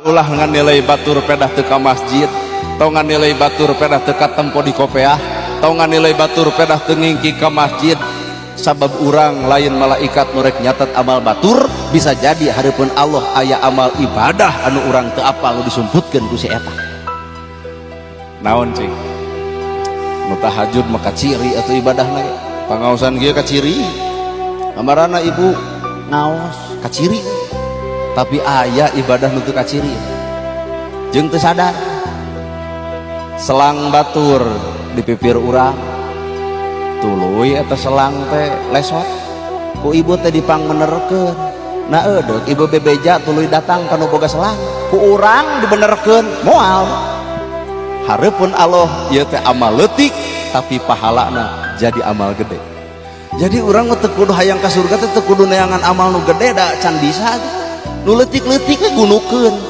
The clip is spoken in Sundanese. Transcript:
Ulah nganilai batur pedah teu ka masjid, tong nganilai batur pedah teu katempo di kopeah, tong nganilai batur pedah teu ngingki ka masjid, sabab urang lain malaikat nu rek nyatet amal batur. Bisa jadi hareupeun Allah aya amal ibadah anu urang teu apal nu disumputkeun ku si eta. Naon cing nu tahajud mah kaciri atau ibadahna ge pangaosan kieu kaciri, kamarana ibu ngaos kaciri, tapi aya ibadah nu teu kaciri jeung teu sadar. Selang batur di pipir urang, tuluy eta selang teh lesot ku ibu teh dipangbenerkeun. Nah, edeuk ibu bebeja, tuluy datang ka nu boga selang, ku urang dibenerkeun. Moal hareupeun Allah ieu teh amal leutik, tapi pahalana jadi amal gede. Jadi urang mah teu kudu hayang ka surga teh, teu kudu neangan amal nu gede, da can bisa. Nu leutik-leutik we gunukeun.